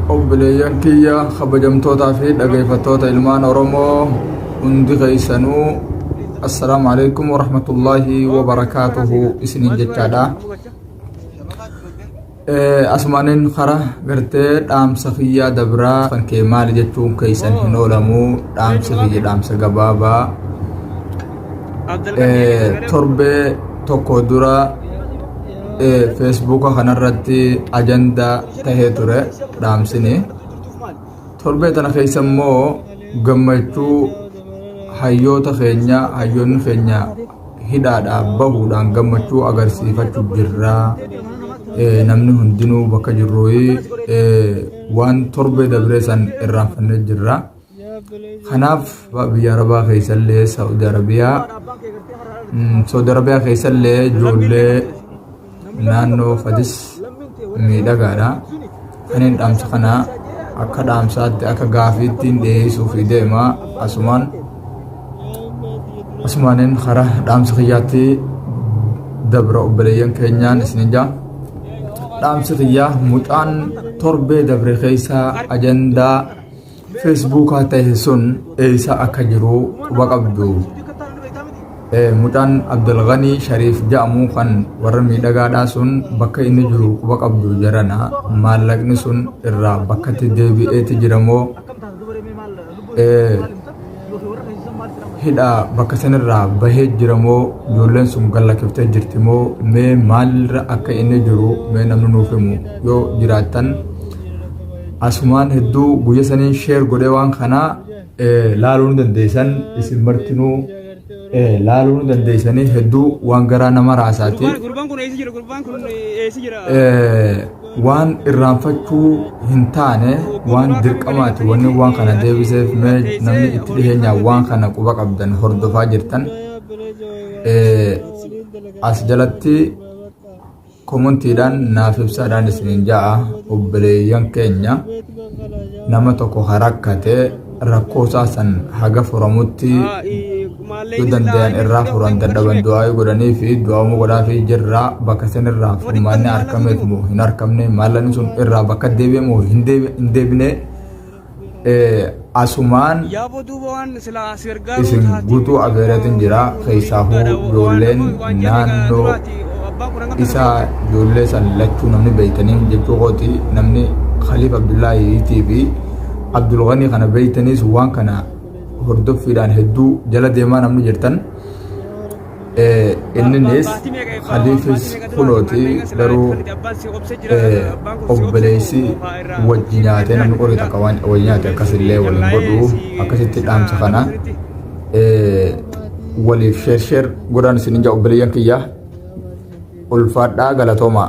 Obboleeyyan kiyya kabajamtootaa fi dhageeffattoota ilmaan Oromoo hundi keessanuu assalaamu alaikum warahmatullaahi wabarakaatuhu isiniin jechaadha. Asumaanin kara gartee dhaamsa kiyyaa dabraa kan kee maali jechuun keessan hin oolamu dhaamsa kiyya dhaamsa gabaabaa torbee tokko dura feesbuuka kanarratti ajandaa tahee ture dhaamsini. Torbee tana keessa immoo gammachuu hayyoota keenya hayyoonni keenya hidhaadhaa bahuudhaan gammachuu agarsiifachuu jirra. Namni hundinuu bakka jirru waan torbee dabree san irraanfannee jirra. Kanaaf biyya Arabaa keessallee Saudi Arabiyaa Saudi Arabiyaa keessallee ijoollee naannoo Fadis miidhagaadha. Kaniin dhaamsa kana akka dhaamsaatti akka gaafiittiin dhiyeessuuf deema asumaan asumaaniin karaa dhaamsa kiyyaatti dabra obboleeyyan keenyaan isinin jaa. Dhaamsi kiyyaa mucaan torbee dabre keessa ajandaa feesbuukaa ta'e sun eessa akka jiru quba qabdu. Mucaan Abdulghanii Shariif jedhamu kan warra miidhagaadhaa sun bakka inni jiru quba qabdu jarana maallaqni sun irraa bakkatti deebi'eeti jira moo hidha bakka sanirraa bahee jira moo ijoolleen sun gallakkiftee jirti moo mee maalirra akka inni jiru mee namni nuuf himu yoo jiraattan asumaan hedduu guyya saniin sheer godhee waan kanaa laaluu ni dandeessan isin martinuu laaluu ni dandeessanii hedduu waan garaa nama raasaati. Gurbaan kun eessa jira? Gurbaan kun eessa jira? Waan irraanfachuu hin taane waan dirqamaati wanni waan kana deebiseef mee namni itti dhiheenyaa waan kana quba qabdan hordofaa jirtan as jalatti Komontiidhaan naaf ibsaadhaan isiniin ja'a obboleeyyan keenya nama tokko ka rakkate rakkoo isaa san haga furamutti yoo dandayan irraa furan dadhaban du'aa'ii godhanii fi du'aa'uma godhaa fi jirra bakka san irraa furmaanni arkameef moo hin arkamne maallaqni sun irraa bakka deebi'e moo hin deebine asumaan Yaaboo duuba waan silaa si gargaaruu isin taate guutuu afeereetin jira keessaahuu ijoolleen naannoo isaa ijoollee san lachuu namni beeytanii jechuu kooti namni Khaliif Abdullaahiitii fi Abdulghanii kana beeytaniis waan kana hordoffiidhaan hedduu jala deemaa namni jirtan Inninis Khaliifis kunooti garuu obboleessi wajji nyaatee namni qorii takka waan wajji nyaate akkasillee waliin godhu akkasitti dhaamsa kana waliif sheer sheer godhaan isinin jaa obboleeyyan kiyya ulfaadhaa galatoomaa.